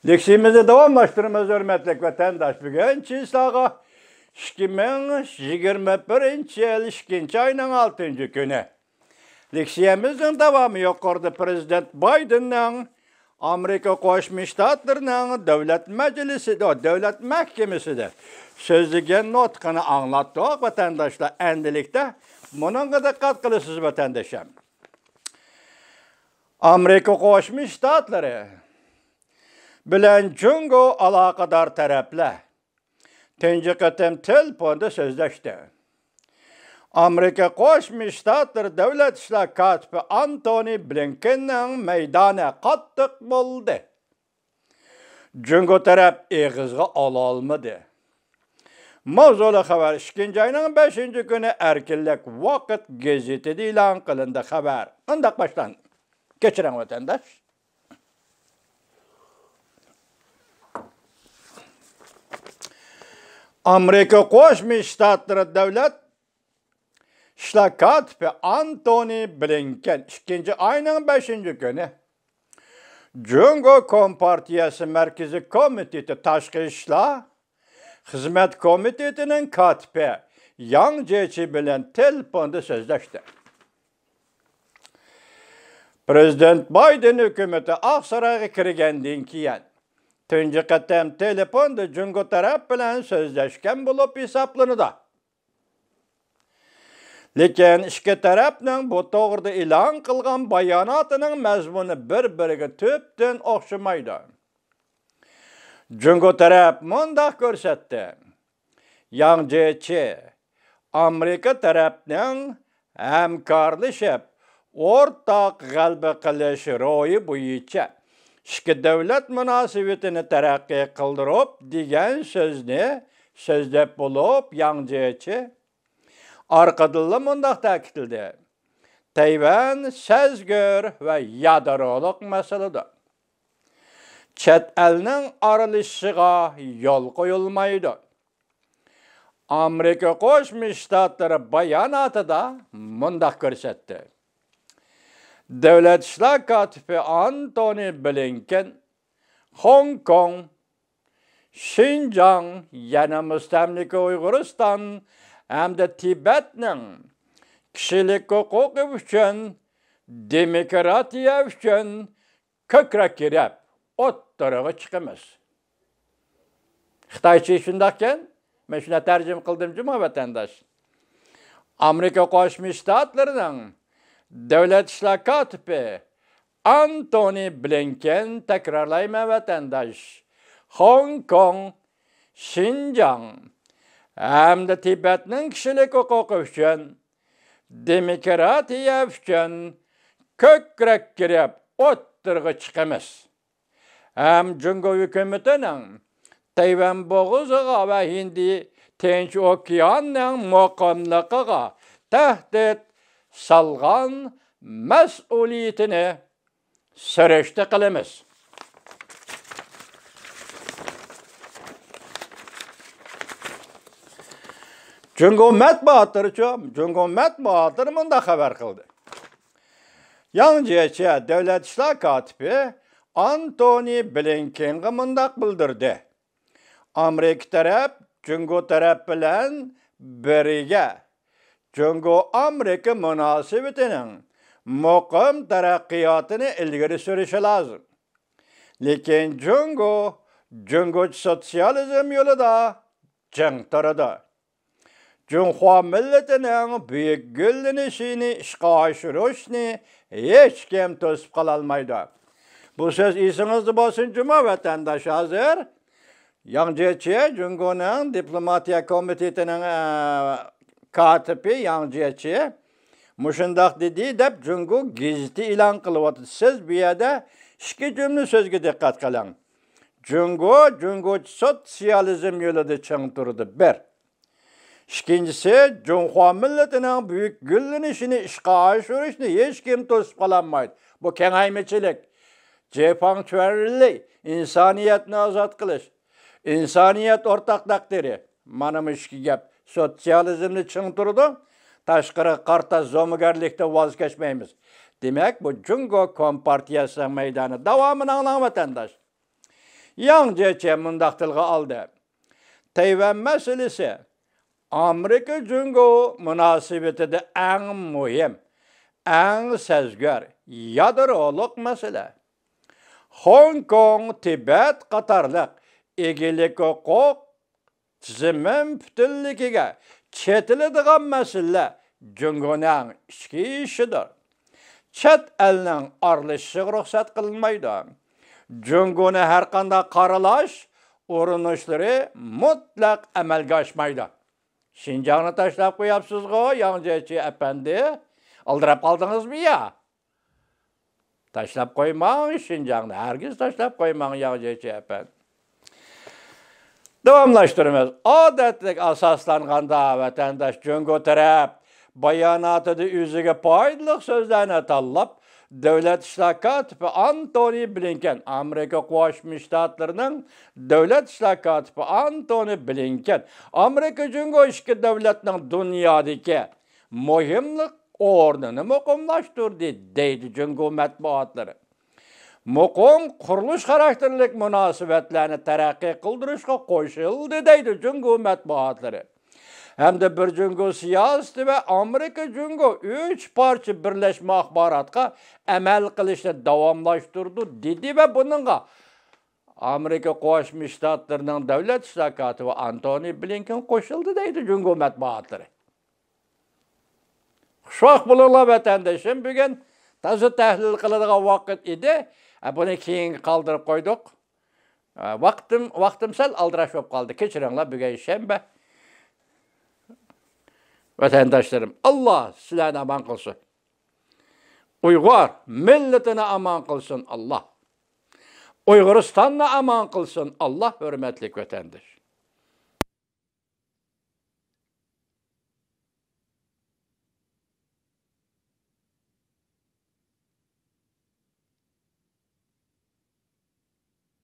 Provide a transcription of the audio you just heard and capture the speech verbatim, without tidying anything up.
لېكسىيىمىزنى داۋاملاشتۇرىمىز، ھۆرمەتلىك ۋەتەنداش. بۈگۈن چىسلاغا ئىككى مىڭ يىگىرمە بىرىنچى يىل ئىككىنچى ئاينىڭ ئالتىنچى كۈنى. لېكسىيەمىزنىڭ داۋامى يۇقىرىدا پىرېزىدېنت بايدېننىڭ ئامېرىكا قوشما شتاتلىرىنىڭ دۆلەت مەجلىسىدە، دۆلەت مەھكىمىسىدە سۆزلىگەن نۇتقىنى ئاڭلاتتۇق، ۋەتەنداشلار. ئەندىلىكتە مۇنىڭغا دىققەت قىلىسىز، ۋەتەنداشلار. ئامېرىكا قوشما شتاتلىرى بىلەن جۇڭگو ئالاقىدار تەرەپلەر تۇنجى قېتىم تېلېفوندا سۆزلەشتى. ئامېرىكا قوشما شتاتلىرى دۆلەت ئىشلار كاتىپى ئانتونى بلىنكېننىڭ مەيدانى قاتتىق بولدى. جۇڭگو تەرەپ ئېغىزغا ئالالمىدى. ماۋزۇلۇق خەۋەر ئىككىنچى ئاينىڭ بەشىنچى كۈنى ئەركىنلىك ۋاقىت گېزىتىدە ئېلان قىلىندى. خەۋەر مۇنداق باشلاندى. كەچۈرۈڭ، ۋەتەنداش. ئامېرىكا قوشما شتاتلىرى دۆلەت ئىشلار كاتىپى ئانتونى بلىنكېن ئىككىنچى ئاينىڭ بەشىنچى كۈنى جۇڭگو كومپارتىيەسى مەركىزىي كومىتېتى تاشقى ئىشلار خىزمەت كومىتېتىنىڭ كاتىپى ياڭ جيېچى بىلەن تېلېفوندا سۆزلەشتى. پىرېزىدېنت بايدېن ھۆكۈمىتى ئاقسارايغا كىرگەندىن كېيىن، تۇنجى قېتىم تېلېفوندا جۇڭگو تەرەپ بىلەن سۆزلەشكەن بولۇپ ھېسابلىنىدۇ. لېكىن ئىككى تەرەپنىڭ بۇ توغرىدا ئېلان قىلغان باياناتىنىڭ مەزمۇنى بىر-بىرىگە تۈپتىن ئوخشىمايدۇ. جۇڭگو تەرەپ مۇنداق كۆرسەتتى: ياڭ جيېچى ئامېرىكا تەرەپنىڭ ھەمكارلىشىپ، ئورتاق غەلىبە قىلىش روھى بويىچە ئىككى دۆلەت مۇناسىۋىتىنى تەرەققىي قىلدۇرۇپ دېگەن سۆزنى سۆزلەپ بولۇپ، ياڭ جيېچى ئارقىدىنلا مۇنداق تەكىتلىدى: تەيۋەن سەزگۈر ۋە يادرولۇق مەسىلىدۇر. چەت ئەلنىڭ ئارىلىشىشىغا يول قويۇلمايدۇ. ئامېرىكا قوشما شتاتلىرى باياناتىدا مۇنداق كۆرسەتتى: دۆلەت ئىشلار كاتىپى ئانتونى بلىنكېن خوڭكوڭ، شىنجاڭ، يەنە مۇستەملىكە ئۇيغۇرىستان ھەمدە تىبەتنىڭ كىشىلىك ھوقۇقى ئۈچۈن، دېموكراتىيە ئۈچۈن كۆكرەك كېرىپ ئوتتۇرىغا چىقىمىز. خىتايچە شۇنداقكەن، مەن شۇنداق تەرجىمە قىلدىم جۇمۇ، ۋەتەنداش. ئامېرىكا قوشما شتاتلىرىنىڭ دۆلەت ئىشلار كاتىپى ئانتونى بلىنكېن، تەكرارلايمەن، ۋەتەنداش، خوڭكوڭ، شىنجاڭ ھەمدە تىبەتنىڭ كىشىلىك ھوقۇقى ئۈچۈن، دېموكراتىيە ئۈچۈن كۆكرەك كېرىپ ئوتتۇرىغا چىقىمىز ھەم جۇڭگو ھۆكۈمىتىنىڭ تەيۋەن بوغۇزىغا ۋە ھىندى تىنچ ئوكياننىڭ مۇقىملىقىغا تەھدىت سالغان مەسئۇلىيىتىنى سۈرۈشتە قىلىمىز. جۇڭگو مەتبۇئاتلىرىچۇ؟ جۇڭگو مەتبۇئاتلىرى مۇنداق خەۋەر قىلدى: ياڭ جيېچى دۆلەت ئىشلار كاتىپى ئانتونى بلىنكېنغا مۇنداق بىلدۈردى: ئامېرىكا تەرەپ جۇڭگو تەرەپ بىلەن بىرگە جۇڭگو ئامېرىكا مۇناسىۋىتىنىڭ مۇقىم تەرەققىياتىنى ئىلگىرى سۈرۈشى لازىم. لېكىن جۇڭگو جۇڭگوچە سوتسىيالىزم يولىدا چىڭ تۇرىدۇ. جۇڭخۇا مىللىتىنىڭ بۈيۈك گۈللىنىشىنى ئىشقا ئاشۇرۇشنى ھېچكىم توسۇپ قالالمايدۇ. بۇ سۆز ئېسىڭىزدە بولسۇن جۇمۇ، ۋەتەنداش. ھازىر ياڭ جيېچى، جۇڭگونىڭ دىپلوماتىيە كومىتېتىنىڭ، ئە، كاتىپى ياڭ جيېچى مۇشۇنداق دېدى دەپ جۇڭگو گېزىتى ئېلان قىلىۋاتىدۇ. سىز بۇ يەردە ئىككى جۈملە سۆزگە دىققەت قىلىڭ. جۇڭگو جۇڭگوچە سوتسىيالىزم يولىدا چىڭ تۇرىدۇ، بىر. ئىككىنچىسى، جۇڭخۇا مىللىتىنىڭ بۈيۈك گۈللىنىشىنى ئىشقا ئاشۇرۇشنى ھېچكىم توسۇپ قالالمايدۇ. بۇ كېڭەيمىچىلىك. جېفاڭ چۈەنلى، ئىنسانىيەتنى ئازاد قىلىش، ئىنسانىيەت ئورتاق تەقدىرى. مانا مۇشۇ ئىككى گەپ. سوتسىيالىزمنى چىڭ تۇرىدۇ، تاشقىرىغا قارىتا زومىگەرلىكتىن ۋاز كەچمەيمىز. دېمەك، بۇ جۇڭگو كومپارتىيەسىنىڭ مەيدانى. داۋامىنى ئاڭلاڭ، ۋەتەنداش. ياڭ جيېچى مۇنداق تىلغا ئالدى: تەيۋەن مەسىلىسى ئامېرىكا جۇڭگو مۇناسىۋىتىدە ئەڭ مۇھىم، ئەڭ سەزگۈر يادرولۇق مەسىلە. خوڭكوڭ، تىبەت قاتارلىق ئىگىلىك ھوقۇق تىزىمىن پۈتۈنلۈكىگە چېتىلىدىغان مەسىلىلەر جۇڭگونىڭ ئىچكى ئىشىدۇر. چەت ئەلنىڭ ئارىلىشىشىغا رۇخسەت قىلىنمايدۇ. جۇڭگونى ھەرقانداق قارىلاش ئۇرۇنۇشلىرى مۇتلەق ئەمەلگە ئاشمايدۇ. شىنجاڭنى تاشلاپ قوياپسىزغۇ، ياڭ جيېچى ئەپەندى؟ ئالدىراپ قالدىڭىزمۇ يا؟ تاشلاپ قويماڭ شىنجاڭنى، ھەرگىز تاشلاپ قويماڭ، ياڭ جيېچى ئەپەندى. داۋاملاشتۇرىمىز. ئادەتتىكى ئاساسلانغاندا، ۋەتەنداش جۇڭگو تەرەپ باياناتىدا ئۆزىگە پايدىلىق سۆزلەرنى تاللاپ، دۆلەت ئىشلار كاتىپى ئانتونى بلىنكېن، ئامېرىكا قوشما شتاتلىرىنىڭ دۆلەت ئىشلار كاتىپى ئانتونى بلىنكېن، ئامېرىكا جۇڭگو ئىككى دۆلەتنىڭ دۇنيادىكى مۇھىملىق ئورنىنى مۇقىملاشتۇردى، دەيدۇ جۇڭگو مەتبۇئاتلىرى. مۇقىم قۇرۇلۇش خاراكتېرلىك مۇناسىۋەتلەرنى تەرەققىي قىلدۇرۇشقا قوشۇلدى، دەيدۇ جۇڭگو مەتبۇئاتلىرى. ھەمدە بىر جۇڭگو سىياسىتى ۋە ئامېرىكا جۇڭگو ئۈچ پارچە بىرلەشمە ئاخباراتقا ئەمەل قىلىشنى داۋاملاشتۇرىدۇ، دېدى ۋە بۇنىڭغا ئامېرىكا قوشما شتاتلىرىنىڭ دۆلەت ئىشلار كاتىپى ئانتونى بلىنكېن قوشۇلدى، دەيدۇ جۇڭگو مەتبۇئاتلىرى. خۇشۋاق بولۇڭلار، ۋەتەندىشىم. بۈگۈن تازا تەھلىل قىلىدىغان ۋاقىت ئىدى. ئە، بۇنى كېيىنگە قالدۇرۇپ قويدۇق. ئە، ۋاقتىم، ۋاقتىم سەل ئالدىراش بولۇپ قالدى. كەچۈرۈڭلار، بۈگۈن شەنبە. ۋەتەنداشلىرىم، ئاللا سىلەرنى ئامان قىلسۇن. ئۇيغۇر مىللىتىنى ئامان قىلسۇن ئاللا. ئۇيغۇرىستاننى ئامان قىلسۇن ئاللا، ھۆرمەتلىك ۋەتەنداش.